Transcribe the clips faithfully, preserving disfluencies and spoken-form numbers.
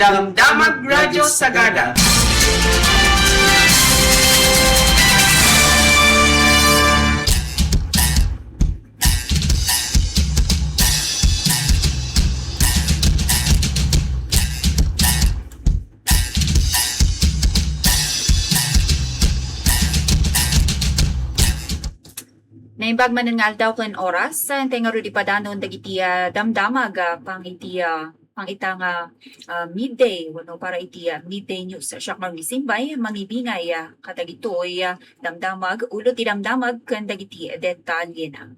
Damdamag Radyo Sagada. Naimbag manen nga aldaw ken oras, intay ngarud ipadanon dagiti, ah, damdamag, ah, pang iti, ah, pang ita nga, ah, midday, wenno para iti, ah, midday news. Siak nga Ruby Simbay, mangibingay, ah, kadagitoy, ah, damdamag, ulo ti damdamag, ken dagiti detalyena.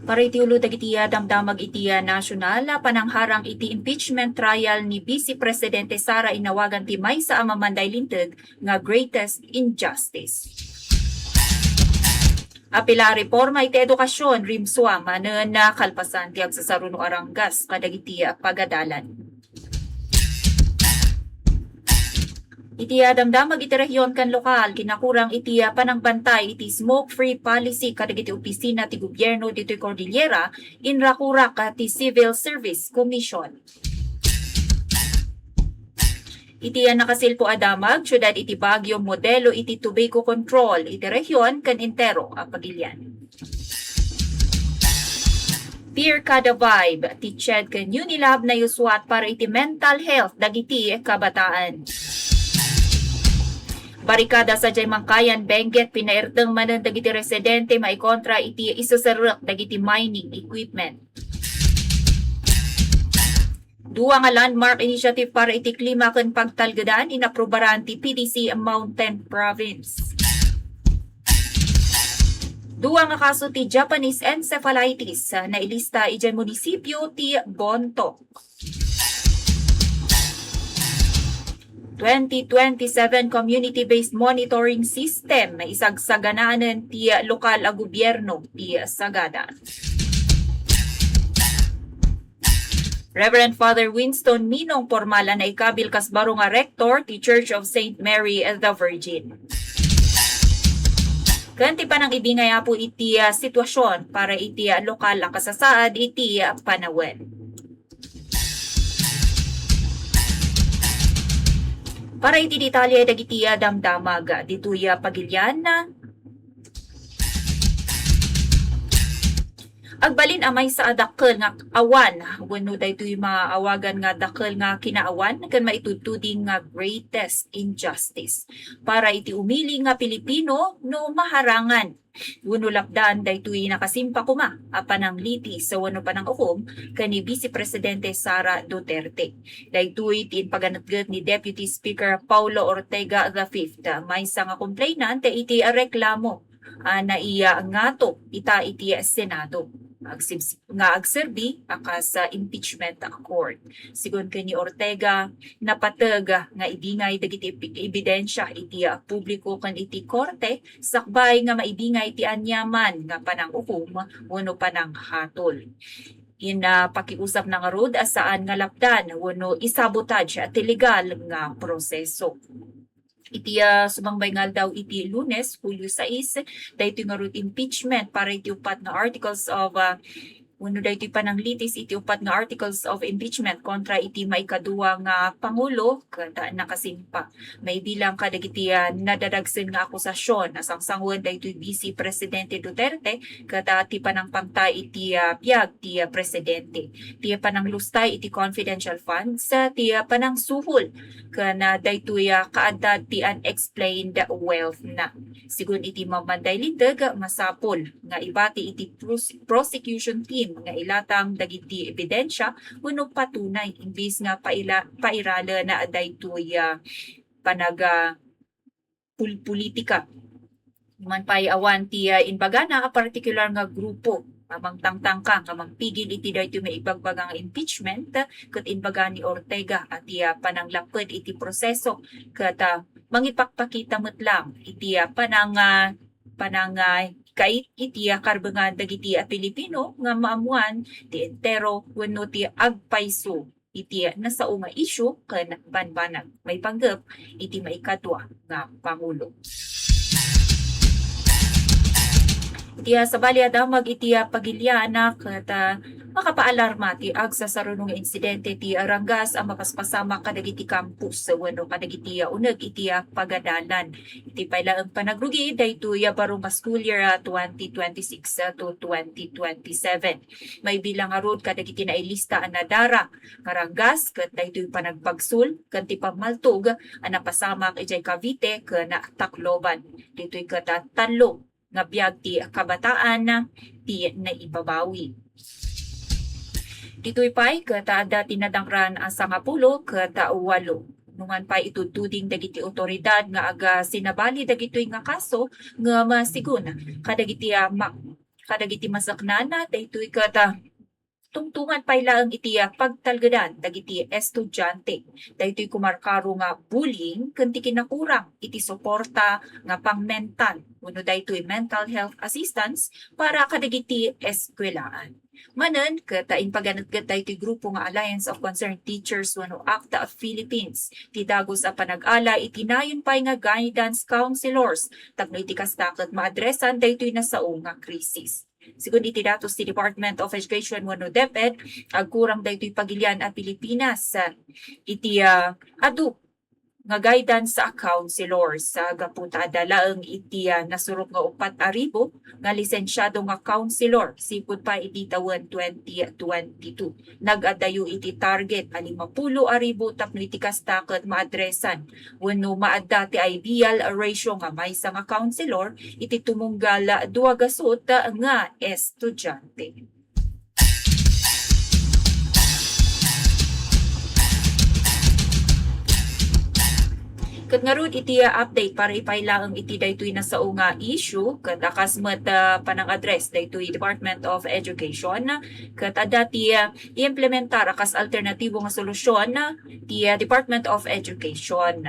Para iti ulo dagiti, ah, damdamag iti, ah, national, ah, panangharang iti impeachment trial ni Vice Presidente Sara, inawagan ti maysa a mamanday linteg nga greatest injustice. Apila a reforma iti edukasyon, rimsua manen, ah, kalpasan ti agsasaruno a ranggas kadagiti, ah, pagadalan. Iti, ah, damdamag iti rehiyon ken lokal, kinakurang iti, ah, panangbantay iti smoke-free policy kadagiti opisina ti gobierno ditoy Cordillera, inrakurak, ah, ti Civil Service Commission. Iti, ah, nakasilpo a damag, siudad iti Baguio, modelo iti tobacco control iti rehiyon ken entero a pagilian. Peer Kada Vibe, ti CHED ken Unilab naisuat para iti mental health dagiti kabataan. Barikada sadiay Mangkayan, Benguet, pinairteng manen dagiti residente maikontra iti isuserrek dagiti mining equipment. Dua nga landmark initiative para iti klima ken pagtalgedan, inaprubaran ti P D C Mountain Province. Dua nga kaso ti Japanese encephalitis, ah, nailista idiay munisipio ti Bontoc. Twenty twenty-seven Community-Based Monitoring System, isagsagananen ti lokal a gobierno ti Sagada. Reverend Father Winston Minong, pormal a naikabil kas baro nga rector ti Church of Saint Mary the Virgin. Ken ti panangibingay, Apo, iti, ah, sitwasyon para iti, ah, lokal a kasasaad iti, ah, panawen. Para iti detalye dagiti, ah, damdamag ditoy, ah, pagilian, agbalin a maysa a dakkel nga awan wenno daytoy maawagan nga dakkel nga kinaawan ken maitudtuding nga greatest injustice para iti umili nga Pilipino no maharangan wenno lapdan daytoy nakasimpa koma a pananglitis wenno panangukom ken ni Vice Presidente Sara Duterte. Daytoy ti impaganetget ni Deputy Speaker Paulo Ortega the fifth, maysa nga complainant iti reklamo a naiya ngato ita iti Senado. Agsibs-, nga agserbi a kas, ah, impeachment court. Sigun ken ni Ortega, napateg nga ibingay dagiti ebi-, ebidensya iti, ah, publiko ken iti korte sakbay nga maibingay ti aniaman nga panangukom wenno pananghatol. Ina pakiusap na ngarud a saan nga lapdan wenno isabotage ti legal nga proseso. Iti, ah, sumangbay nga aldaw iti Lunes, Hulyo sais, daytoy ngarud impeachment para iti upat nga articles of, ah, wenno daytoy pananglitis iti upat nga articles of impeachment kontra iti maikadua nga pangulo ket nakasimpa. Maibilang kadagiti, ah, nadadagsen nga akusasyon a sangsangoen daytoy Vice Presidente Duterte ket, ah, ti panangpangta iti, ah, biag ti, ah, presidente, ti pananglustay iti confidential funds, ah, ti, ah, panangsuhol ken, ah, daytoy, ah, kaaddad ti unexplained wealth na. Sigun iti mamanday linteg, masapul nga ibati iti pros-, prosecution team nga ilatang dagiti ebidensya wenno patunay imbis nga paila-, pairalen daytoy, ah, panaga-, pul-, politika. Numan pay awan ti, ah, imbagana a partikular nga grupo a mangtangtangka nga mangpigil iti daytoy maibagbaga nga impeachment, ket imbaga ni Ortega a ti, ah, pananglapped iti proseso ket, ah, mangipakpakita met lang iti, ah, panang-, ah, panang-, ah, kait iti, ah, karbengan dagiti, ah, Pilipino nga maammoan ti entero wenno ti agpayso iti nasao nga isyu ken banbanag maipanggep iti maikadua nga pangulo. Iti, ah, sabali a damag iti, ah, pagilian ket, ah, Makapaalarma ti agsasarunong nga insidente ti ranggas a mapaspasamak kadagiti campus wenno kadagiti uneg iti pagadalan. Iti pay laeng panagrugi daytoy a baro nga school year, ah, twenty twenty-six to twenty twenty-seven. Maibilang ngarud kadagiti nailista a nadara nga ranggas ket daytoy panagbagsul ken ti pammaltog a napasamak idiay Cavite ken Tacloban. Ditoy ket, ah, tallo nga biag ti kabataan ti naibabawi. Ditoy pay ket adda ti nadangran a sangapulo ket walo. Numan pay itudtuding dagiti otoridad nga agasinabali dagitoy nga kaso ngem sigun kadagiti, ah, ma-, kadagiti masaknana daytoy ket, ah, tungtungan pay laeng iti, ah, pagtalgedan dagiti estudiante. Daytoy kumarkaro nga bullying ken ti kinakurang iti suporta nga pangmental wenno daytoy mental health assistance para kadagiti eskuelaan. Manen ket, ah, impaganetget daytoy grupo nga Alliance of Concerned Teachers wenno ACT Philippines ti dagus a panag-ala iti nayon pay nga guidance counselors tapno iti kasta ket maadresan daytoy nasao nga krisis. Sigun iti datos ti Department of Education wenno DepEd, agkurang daytoy pagilian a Pilipinas, ah, iti, ah, adu nga guidance a counselors, ah, gapu ta adda laeng iti, ah, nasurok nga upat a ribu nga lisensiado nga counselor sipud pa iti tawen twenty twenty-two. Nag-adayo iti target a limapulo a ribu tapno iti kasta ket maadresan wenno maadda ti ideal ratio nga maysa nga counselor iti tumunggal dua gasut nga estudiante. Ket ngarud iti, ah, update para ipay laeng iti daytoy nasao nga issue, ket a kas met, ah, panang-address daytoy Department of Education, ket adda ti, ah, implementar a kas alternatibo nga solusyon ti, ah, Department of Education.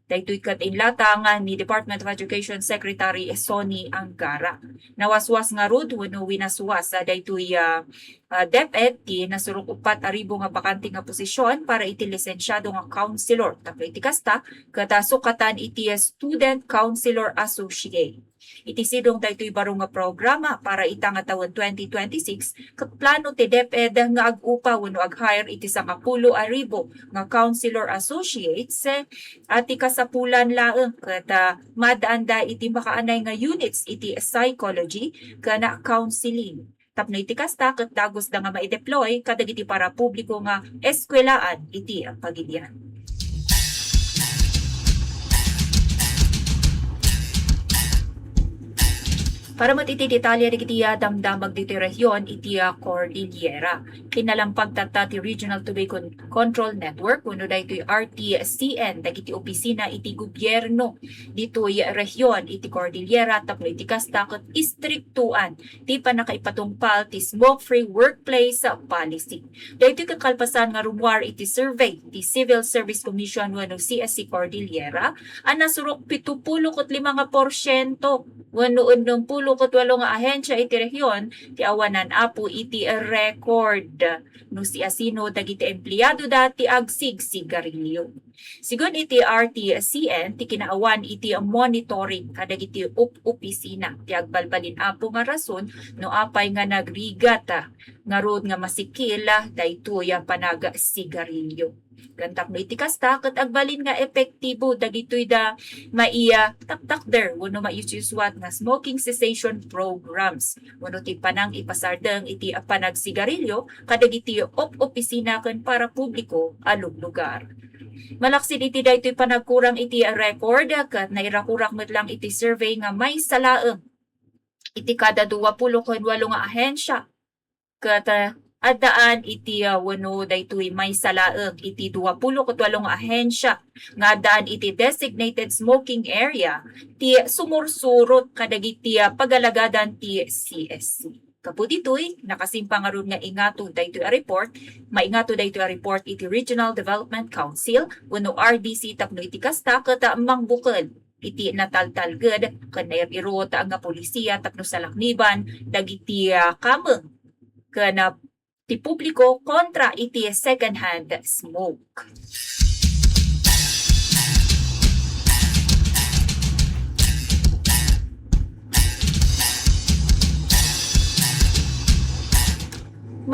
Daytoy ket inlatang ni Department of Education Secretary Sonny Angara. Nawaswas ngarud wenno winaswas, ah, daytoy, ah, ah, DepEd ti nasurok upat a ribu nga bakante nga posisyon para iti lisensiado nga counselor. Tapno iti kasta, ket, ah, sukatan iti Student Counselor Associate. Iti sidong daytoy baro nga programa para ita nga tawen twenty twenty-six, ket plano ti DepEd nga ag-upa wenno ag-hire iti sangapulo a ribu nga counselor associates, eh, a ti kasapulan laeng ket, ah, maaddaanda iti makaanay nga units iti psychology ken counseling. Tapno iti kasta, ket dagusda nga maideploy kadagiti parapubliko nga eskuelaan iti pagilian. Para met iti detalye dagiti, ah, damdamag ditoy rehiyon iti, ah, Cordillera. Kinalampag tatta ti Regional Tubig Con-, Control Network wenno daytoy R T C N dagiti opisina iti gobierno ditoy rehiyon iti Cordillera tapno iti kasta ket istriktoan ti pannakaipatungpal ti smoke-free workplace policy. Daytoy ket kalpasan nga rummuar iti survey ti Civil Service Commission wenno C S C Cordillera a nasurok pitupulo ket lima nga porsiento wenno ennempulo ket walo nga ahensia iti rehiyon ti awanan apo iti record no siasino dagiti empleadoda ti agsigsigarilio. Sigun iti R T C N, ti kinaawan iti monitoring kadagiti up-opisina ti agbalbalin apo nga rason no apay nga nagrigat, ah, ngarud nga masikil, ah, daytoy a panagsigarilio. Ken tapno iti kasta, ket agbalin nga epektibo dagitoy da maiya taktakder wenno maiususuat nga smoking cessation programs wenno ti panangipasardeng iti panagsigarilio kadagiti op-opisina ken parapubliko a luglugar. Malaksid iti daytoy panagkurang iti record, ket nairakurak met lang iti survey nga maysa laeng iti kada dua pulo ken walo nga ahensia. Ket, ah, addaan iti, ah, wenno daytoy maysa laeng iti dua pulo ket walo nga ahensia nga addaan iti designated smoking area ti sumursurot kadagiti, ah, pagalagadan ti C S C. Gapu ditoy, nakasimpang ngarud nga ingato daytoy a report, maingato daytoy a report iti Regional Development Council wenno R D C tapno iti kasta ket, ah, mangbukel iti nataltalged ken nairirot nga pulisiya tapno salakniban dagiti, ah, kameng ken, ah, ti publiko kontra iti second-hand smoke.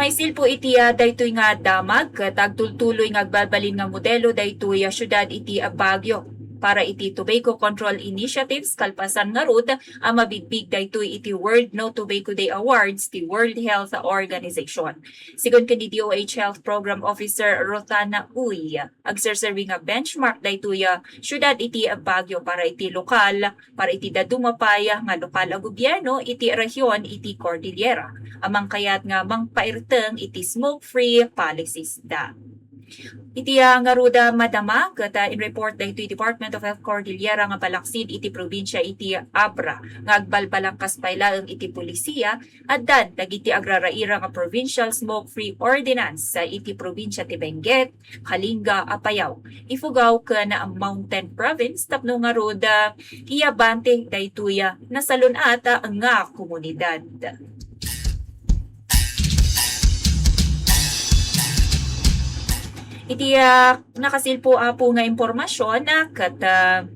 Maisilpo iti, ah, daytoy nga damag, ket agtultuloy nga agbalbalin nga modelo daytoy, ah, siudad iti, ah, Baguio para iti tobacco control initiatives, kalpasan ngarud a mabigbig daytoy iti World No Tobacco Day Awards ti World Health Organization. Sigun ken ni D O H Health Program Officer Rotana Uy, agserserbi nga benchmark daytoy, ah, siudad iti, ah, Baguio para iti lokal para iti dadduma pay nga lokal a gobierno iti rehiyon iti Cordillera a mangkayat nga mangpairteng iti smoke-free policies da. Iti, ah, ngarud a madama ket, ah, in-report daytoy Department of Health Cordillera nga palaksid iti probinsia iti Abra nga agbalbalangkas pay laeng iti pulisiya, addan dagiti agraraira nga Provincial Smoke-Free Ordinance, ah, iti probinsia ti Benguet, Kalinga, Apayao. Ifugao ken Mountain Province tapno ngarud, ah, iabante daytoy, ah, nasalun-at, ah, nga komunidad. Iti, ah, nakasilpo, Apo, nga impormasyon, ah, ket, ah,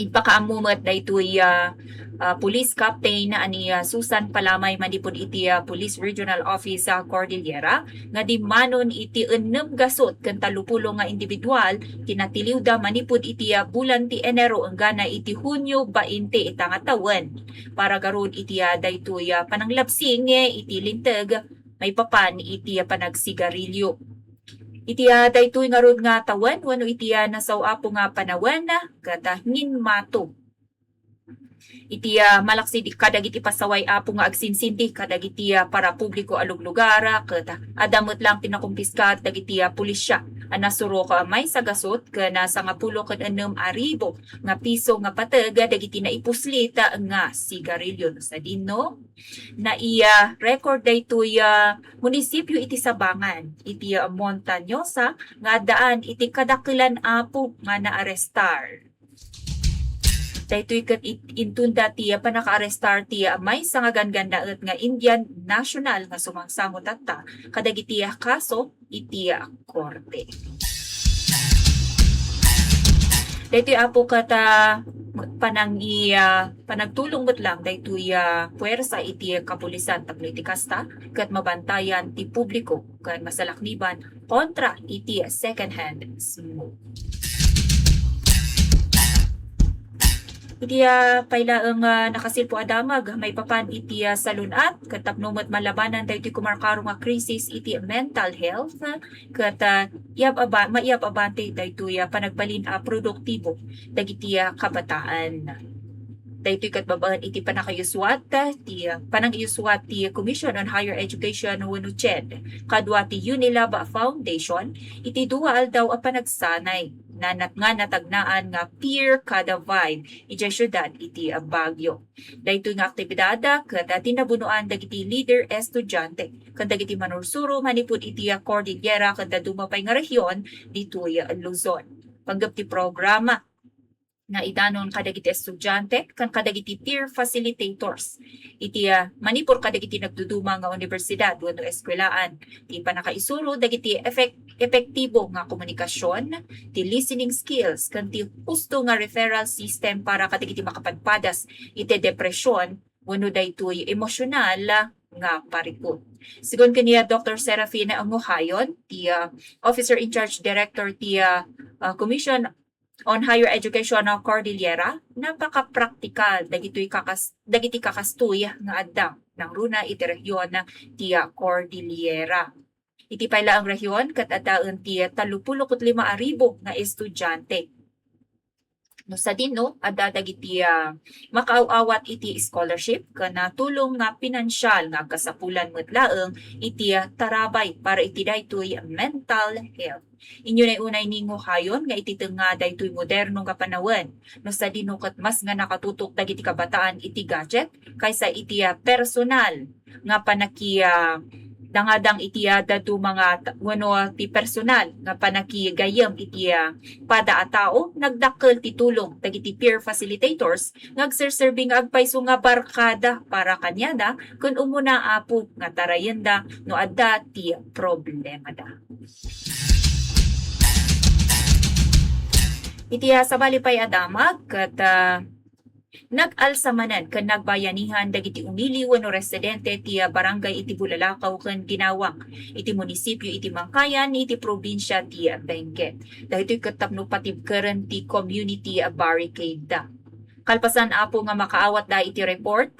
impakaammo met daytoy, ah, ah, police captain a ni, ah, Susan Palamay manipud iti, ah, Police Regional Office, ah, Cordillera nga dimmanon iti ennem gasut ken tallopulo nga individual ti natiliwda manipud iti, ah, bulan ti Enero enggana iti Hunio bainte ita nga tawen para garud iti, ah, daytoy, ah, pananglabsing iti linteg maipapan iti, ah, panagsigarilyo. Iti, ah, daytoy ngarud nga tawen wenno iti, ah, nasao-apo nga panawen, ket, ah, nginmato iti, ah, malaksid kadagiti pasaway, Apo, nga agsinsindi kadagiti, ah, parapubliko a luglugar, ket, ah, adda met lang ti nakumpiska dagiti, ah, pulisya a nasurok, ah, maysa gasut ken, ah, sangapulo ken ennem a ribu nga piso nga pateg dagiti naipuslit, ah, nga sigarilyo. No sadino, nai-, ah, record daytoy, ah, munisipyo iti Sabangan, iti, ah, Montañosa nga addaan iti kadakkelan, Apo, nga naarestar. Daytoy ket it-, intunda ti pannakaarestar ti maysa nga ganggannaet nga Indian national nga sumangsango tatta kadagiti kaso iti korte. Daytoy, Apo, ket, ah, panangi-, ah, panagtulong met lang daytoy, ah, puwersa iti kapulisan tapno iti kasta ket mabantayan ti publiko ken masalakniban kontra iti second hand smoke. Iti, ah, pay laeng, ah, nakasilpo a damag maipapan iti, ah, salun-at ket tapno met malabanan daytoy kumarkaro nga krisis iti mental health ket, ah, iyab-aba-, maiyab-abante daytoy, ah, panagbalin a produktibo dagiti, ah, kabataan. Daytoy ket babaen iti panakaiyusuat, ah, ti, ah, panangiyusuat ti Commission on Higher Education wenno CHED kadua ti Unilab Foundation iti dua aldaw a panagsanay na, na, nga natagnaan nga Peer Kada Vibe idiay siudad iti Baguio. Daytoy nga aktibidad ket tinabunoan dagiti leader estudiante ken dagiti manursuro manipud iti Cordillera ken dadduma pay nga rehiyon ditoy Luzon. Panggep ti programa nga idanon kadagiti estudiante ken kadagiti peer facilitators iti, ah, manipud kadagiti nagduduma nga universidad wenno eskwelaan ti pannakaisuro dagiti efek-, epektibo nga komunikasion, ti listening skills, ken ti husto nga referral system para kadagiti makapadpadas iti depresyon wenno daytoy emosyonal nga parikut. Sigun ken ni Doktor Serafin Nguhayon, ti, ah, Officer in Charge Director ti, ah, ah, Commission on Higher Education of Cordillera, napakapraktikal dagitoy kakas-, dagiti kakastoy nga adda nangruna iti rehiyon ti, ah, Cordillera. Iti pay laeng rehiyon, ket addaen ti tallopulo ket lima a ribu nga estudiante. No sadino, adda dagiti, ah, makaaw-awat iti scholarship ken, ah, tulong nga pinansial nga agkasapulan met laeng iti, ah, tarabay para iti daytoy mental health. Inyo nay-unay ni Nguhayon nga iti tengnga daytoy moderno nga panawen, no sadino ket mas nga nakatutok dagiti kabataan iti gadget kaysa iti, ah, personal nga panaki-, ah, dangadang iti, ah, dadduma nga ta-, wenno ti personal nga panakigayyem iti, ah, pada a tao, nagdakkel ti tulong dagiti peer facilitators nga agserserbi nga agpayso nga barkada para kaniada ken umuna, Apo, nga tarayenda no adda ti problemada. Iti, ah, sabali pay a damag ket, ah, Nag-alsa manen ken nagbayanihan dagiti umili wenno residente ti barangay iti Bulalakaw ken Ginawang iti munisipio iti Mangkayan iti probinsia ti Benguet. Daytoy ket tapno patibkeren ti community barricade. Kalpasan, Apo, nga makaawatda iti report,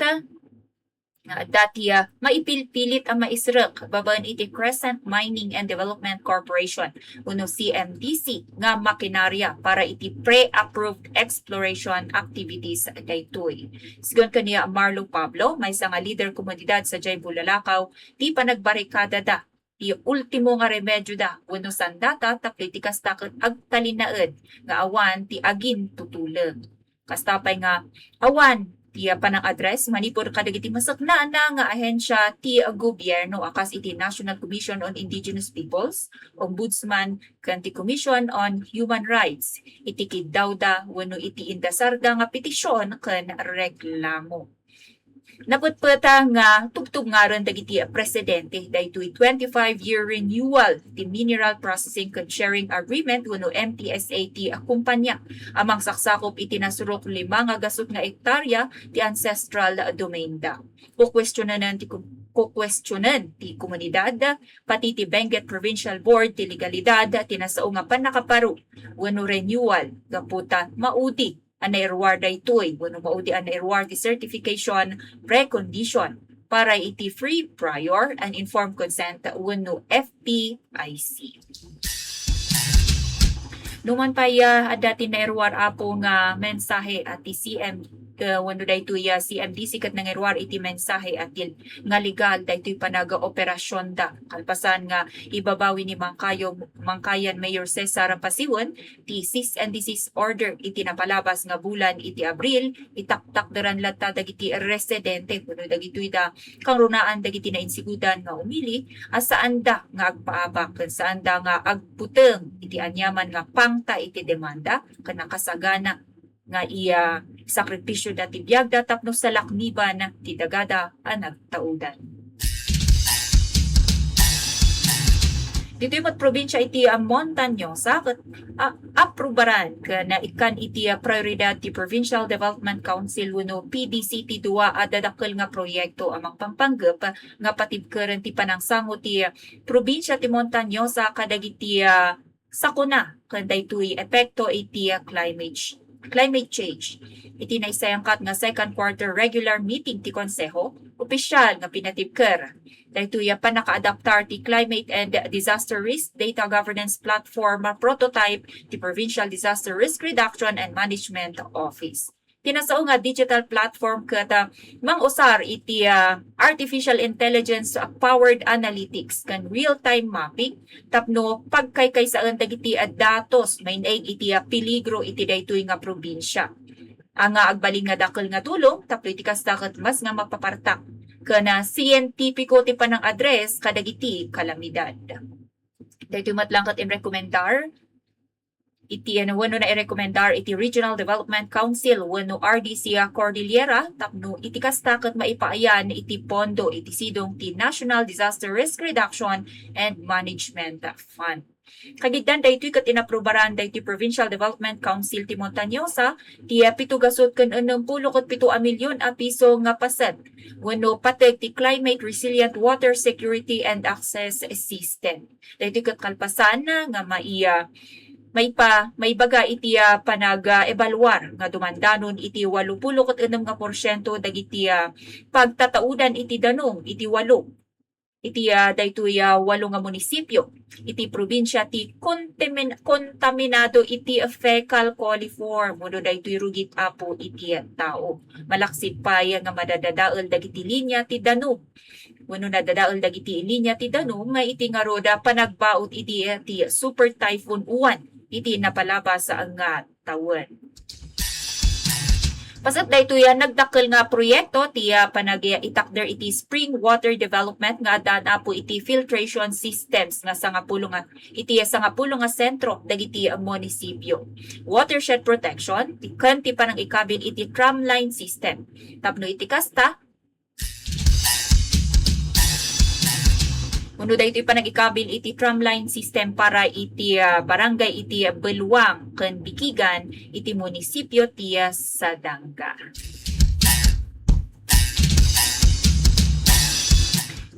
nga adda ti, ah, maipilpilit a maisrek babaen iti Crescent Mining and Development Corporation wenno C M D C nga makinarya para iti pre-approved exploration activities daytoy. Sigun ken ni Marlo Pablo, maysa nga lider komunidad sadiay Bulalakaw, ti panagbarikadada ti ultimo nga remedioda wenno sandata tapno iti kasta ket agtalinaed nga awan ti agintutuleng. Kasta pay nga awan ti panang-address manipud kadagiti masaknaan nga ahensia ti gobierno a kas iti National Commission on Indigenous Peoples, Ombudsman, ken ti Commission on Human Rights iti kiddawda wenno iti indasarda nga petision ken reklamo. Naputpeta nga tubtubngaren dagiti presidente daytoy twenty-five-year renewal ti Mineral Processing ken Sharing Agreement wenno M P S A ti kumpanya a mangsaksakup iti nasurok lima nga gasut nga ektarya ti ancestral domain da. Kukwestiyonen ti ku-, kukwestiyonen ti komunidad, pati ti Benguet Provincial Board ti legalidad ti nasao nga pannakaparo wenno renewal gapu ta maudi a nairuar daytoy wenno maudi a nairuar ti certification precondition para iti free, prior, and informed consent wenno F P I C. Numan pay, ah, adda ti nairuar, Apo, nga mensahe a ti C M, ah, wenno daytoy, ah, C M D C ket nangiruar iti mensahe a ti nga legal daytoy panag-operasionda. Kalpasan nga ibabawi ni Mangkayo-, Mangkayan Mayor Cesar Pasiwen ti cease and desist order iti napalabas nga bulan iti Abril, itaktakderan latta dagiti residente wenno dagitoy da kangrunaan dagiti nainsigudan nga umili a saanda nga agpaabak ken saanda nga agbuteng iti aniaman nga pangta iti demanda ken nakasagana nga iya sakripisio dati biagda tapno salakniban ti dagada a nagtaudan. Ditoy met probinsia iti, ah, Montañosa ket, ah, aprubaran ken ikkan iti, ah, prioridad ti Provincial Development Council wenno P D C ti dua a dadakkel nga proyekto a mangpangpanggep nga patibkeren ti panangsango ti, ah, probinsia ti Montañosa kadagiti, ah, sakuna ken daytoy epekto iti, ah, climate ch-, climate change. Iti naisayangkat nga second quarter regular meeting ti Konseho, opisyal nga pinatibker daytoy a pannakaadaptar ti Climate and Disaster Risk Data Governance Platform prototype ti Provincial Disaster Risk Reduction and Management Office. Ti nasao nga digital platform ket, ah, mangusar iti, ah, artificial intelligence, ah, powered analytics ken real-time mapping tapno pagkaykaysaen dagiti, ah, datos main-eg iti, ah, peligro iti daytoy nga probinsia. A nga agbalin nga dakkel nga tulong tapno iti kasta ket mas nga mapapartak ken, ah, sientipiko ti panang-address kadagiti kalamidad. Daytoy met laeng ket inrekomendar iti, ano, wenno nairekomendar iti Regional Development Council wenno R D C a Cordillera tapno iti kasta ket maipaayan iti pondo iti sidong ti National Disaster Risk Reduction and Management Fund. Kagiddan daytoy ket inaprubaran daytoy Provincial Development Council ti Montañosa ti, ah, pito gasut ken ennem pulo ket pito a milyon a piso nga paset wenno pateg ti Climate Resilient Water Security and Access System. Daytoy ket kalpasan nga mai-, ah, maipa-, maibaga iti, ah, panag-, ah, ebaluar nga dumandanon iti walupulo ket ennem nga porsiento dagiti, ah, pagtataudan iti danum iti walo iti, ah, daytoy, ah, walo nga munisipio iti probinsia ti kontamin-, kontaminado iti fecal coliform wenno daytoy rugit, Apo, iti tao. Malaksid pay nga madadadael dagiti linia ti danum wenno nadadael dagiti linia ti danum nga iti ngarud a panagbaut iti, ah, ti Super Typhoon Uwan iti napalabas nga tawen. Paset daytoy, ah, nagdakkel nga proyekto ti, ah, panag-itakder iti spring water development nga addaan, Apo, iti filtration systems nga sangapulo nga, iti sangapulo nga sentro dagiti munisipio. Watershed protection, ti, ken ti panangikabil iti tram line system. Tapno iti kasta, No daytoy panagikabil iti tramline system para iti, ah, barangay iti Beluang ken Bikigan iti munisipio ti, ah, Sadanga.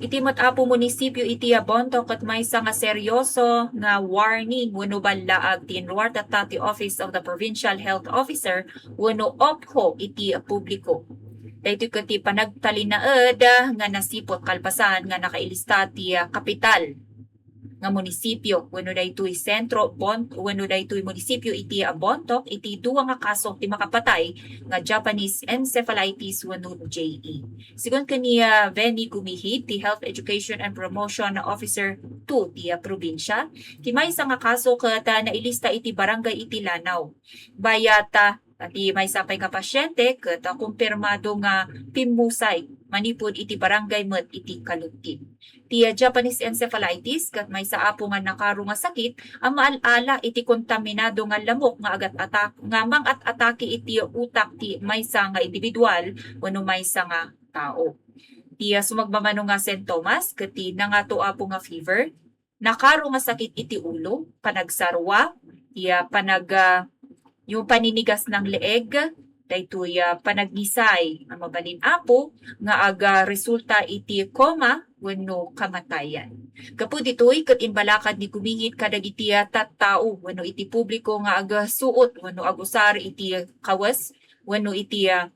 Iti met apo munisipio iti, ah, Bontoc ket maysa nga serioso nga warning wenno ballaag ti inruar tatta ti Office of the Provincial Health Officer wenno OPHO iti publiko. Daytoy ket ti panagtalinaed nga nasiput kalpasan nga nakailista ti, ah, kapital nga munisipio wenno daytoy sentro Bon-, wenno daytoy munisipio iti, ah, Bontoc iti dua nga kaso ti makapatay nga Japanese encephalitis wenno J E. Sigun ken ni, ah, Benny Gumihid, ti Health Education and Promotion Officer two ti, ah, probinsya, ti maysa nga kaso ket, ah, nailista iti barangay iti Lanao. Bayat, ah, ti maysa pay nga pasyente ket, ah, kumpirmado nga pimmusay manipud iti barangay met iti Caloocan. Ti, ah, Japanese encephalitis ket maysa apo nga nakaro nga sakit a maal-ala iti kontaminado nga lamok nga agat-atak-, nga mangat-atake iti utak ti maysa nga individual wenno maysa nga tao. Ti, ah, sumagmamano nga sintomas ket ti nangato apo nga fever, nakaro nga sakit iti ulo, panagsarua, ti, ah, panag-, ah, yung paninigas ng leeg, daytoy, ah, panagnisay a mabalin apo nga aga resulta iti coma wenno kamatayan. Gapu ditoy ket imbalakad ni Gumihid kadagiti, ah, tattao wenno iti publiko nga agsuot wenno agusar iti kawes wenno iti, ah,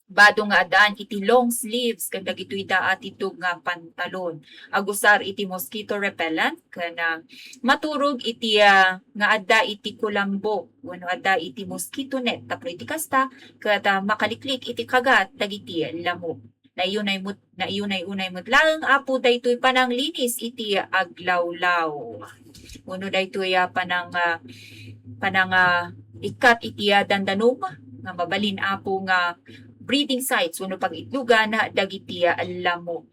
bado nga addaan iti long sleeves ken dagitoy da a titog nga pantalon. Agusar iti mosquito repellent ken, ah, maturog iti, ah, nga adda iti kulambo wenno adda iti mosquito net tapno iti kasta ket, ah, makaliklik iti kagat dagiti lamok. Naiyunay met, naiyunay-unay met laeng, Apo, daytoy pananglinis iti aglawlaw. Wenno daytoy, ah, panang, ah, panang, ah, ikkat iti, ah, dandanum nga mabalin, Apo, nga breeding sites wenno pag-itlogan dagiti, ah, lamok.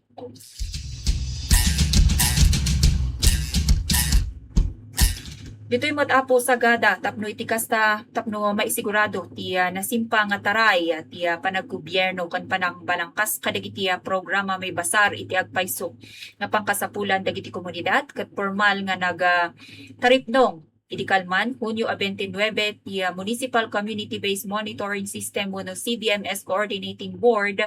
Ditoy met, Apo, sagada tapno iti kasta, tapno maisigurado ti, ah, nasimpa nga taray, ah, ti, ah, panaggobyerno ken panangbalangkas kadagiti, ah, programa maibasar iti agpayso nga pangkasapulan dagiti komunidad ket pormal nga nag, ah, taripnong idi kalman, Hunyo a twenty-nine, ti, ah, Municipal Community-Based Monitoring System wenno C B M S Coordinating Board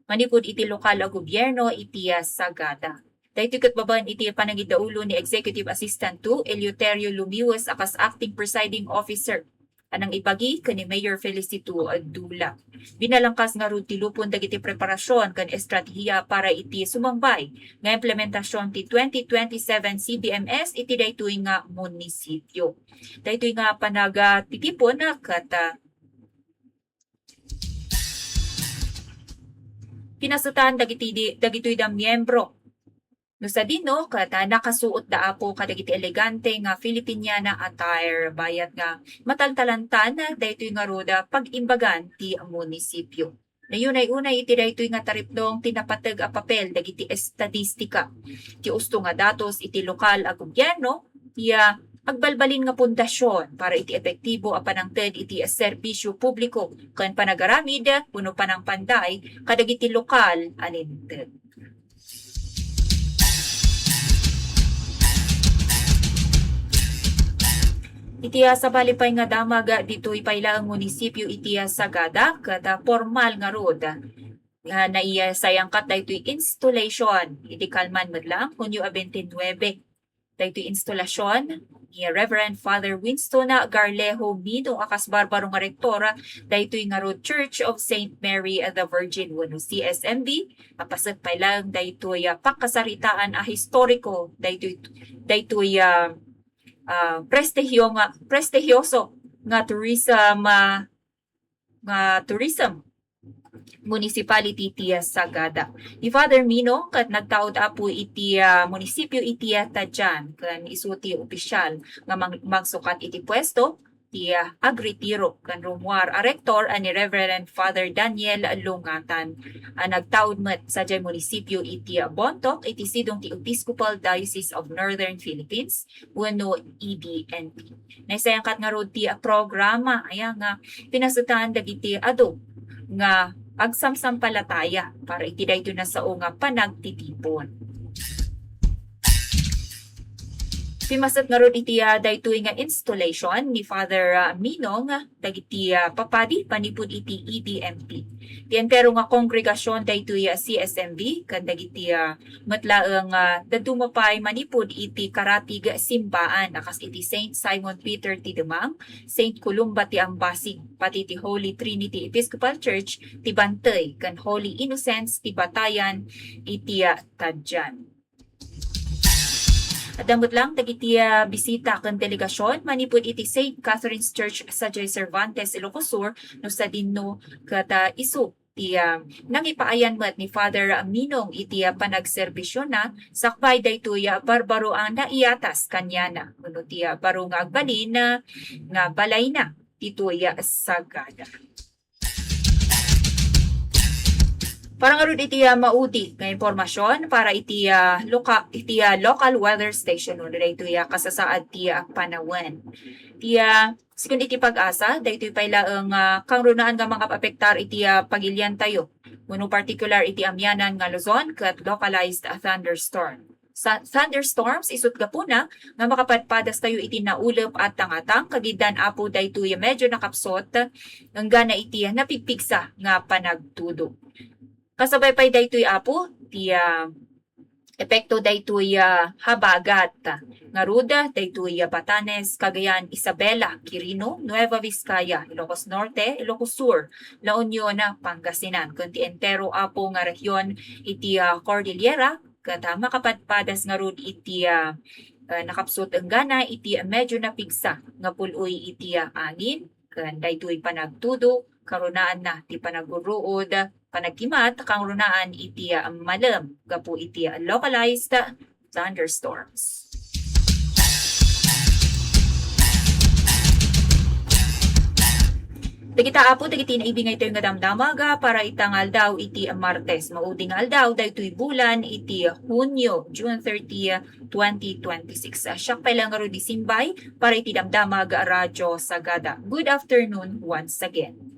manipud iti lokal a gobyerno iti, ah, Sagada. Daytoy ket babaen iti panangidaulo ni Executive Assistant two Eleuterio Lumius a kas Acting Presiding Officer a nangibagi ken ni Mayor Felicito Dula. Binalangkas ngarud ti lupon dagiti preparasyon ken estratehiya para iti sumangbay nga implementasyon ti twenty twenty-seven C B M S iti daytoy nga munisipyo. Daytoy nga panagatitipon ket, ah, pinasetan dagiti di-, dagitoy da miyembro. No sadino, ket, ah, nakasuot da Apo kadagiti elegante nga Filipiniana attire, bayat nga mataltalantan daytoy ngarud a pag-imbagan ti munisipyo. Naiyunay-unay iti daytoy nga taripnong ti napateg a papel dagiti estadistika. Ti usto nga datos iti lokal a gobyerno, ti, ah, agbalbalin nga pundasyon para iti epektibo a panangted iti serbisyo publiko ken panagaramid wenno panangpanday kadagiti lokal a linteg. Iti, ah, sabali pay nga damag, ah, ditoy pay laeng munisipyo iti, ah, Sagada, ket, ah, pormal ngarud nga naisayangkat daytoy installation iti kalman met laeng, Hunyo a twenty-nine. Daytoy installation ni Reverend Father Winston Garlejo Mino a kas Barbaro nga Rektor daytoy ngarud Church of Saint Mary the Virgin wenno C S M V, a paset pay laeng daytoy, ah, pagkasaritaan a historiko, daytoy, daytoy, ah, ah, prestigio nga, prestigioso nga tourism, ah, nga tourism municipality ti Sagada. Ni Father Mino ket nagtaud Apo iti, ah, munisipyo iti, ah, Tadian ken isu ti opisyal nga mang-, mangsukat iti puesto ti, ah, agretiro ken rumuar a rektor a ni Reverend Father Daniel Lungatan a nagtaud met sadiay munisipyo iti, ah, Bontoc iti sidong ti Episcopal Diocese of Northern Philippines wenno E D N P. Naisayangkat ngarud ti programa aya nga pinasetan dagiti adu nga agsamsampalataya para iti daytoy nga sao nga panagtitipon. Pimmaset ngarud iti, ah, daytoy nga installation ni Father, ah, Minong dagiti, ah, papadi manipud iti E D M P. Ti entero nga kongregasion daytoy, ah, C S M V ken dagiti, ah, met laeng, ah, dadduma pay manipud iti karatig simbaan a kas iti Saint Simon Peter ti Demang, Saint Columba ti Ambasig, pati ti Holy Trinity Episcopal Church ti Bantey ken Holy Innocents ti Batayan iti, ah, Tadjan. Adda met lang dagiti, ah, bisita ken delegasion manipud iti Saint Catherine's Church sadiay Cervantes, Ilocos Sur, no sadino ket, ah, isu ti, ah, nangipaayan met ni Father Minong iti, ah, panagserbisiona sakbay daytoy, ah, barbaro a naiyatas kaniana wenno ti, ah, baro nga agbalin, ah, nga balayna ditoy, ah, Sagada. Para ngarud iti, ah, maudi nga impormasion para iti, ah, loka-, iti, ah, local weather station wenno daytoy, ah, kasasaad ti, ah, panawen. Ti, ah, sigun iti PAGASA, daytoy pay laeng, ah, kangrunaan nga mangapapektar iti, ah, pagiliantayo wenno partikular iti amianan nga Luzon ket localized, ah, thunderstorm. Sa thunderstorms, isut' gapuna nga makapadpadastayo iti naulep a tangatang, kagiddan, Apo, daytoy medyo nakapsut enggana iti napigpigsa nga panagtudo. Kasabay pay daytoy, Apo, ti, ah, epekto daytoy, ah, habagat. Ngarud, daytoy, ah, Batanes, Cagayan, Isabela, Quirino, Nueva Vizcaya, Ilocos Norte, Ilocos Sur, La Union, Pangasinan, ken ti entero, Apo, nga rehion iti, ah, Cordillera, ket, ah, makapadpadas ngarud iti, ah, ah, nakapsut enggana iti medyo napigsa nga pul-oy iti, ah, angin ken daytoy panagtudo, karunaanna ti panagurruod, panagkimat, kangrunaan iti, ah, malem gapu iti, ah, localized thunderstorms. Dagita, Apo, dagiti naibingaytayo nga damdamag, ah, para ita nga aldaw iti Martes. Maudi nga aldaw daytoy bulan iti Hunyo, June thirty, twenty twenty-six. Ah, siak pay lang ngarud ni Simbay para iti Damdamag Radyo Sagada. Good afternoon once again.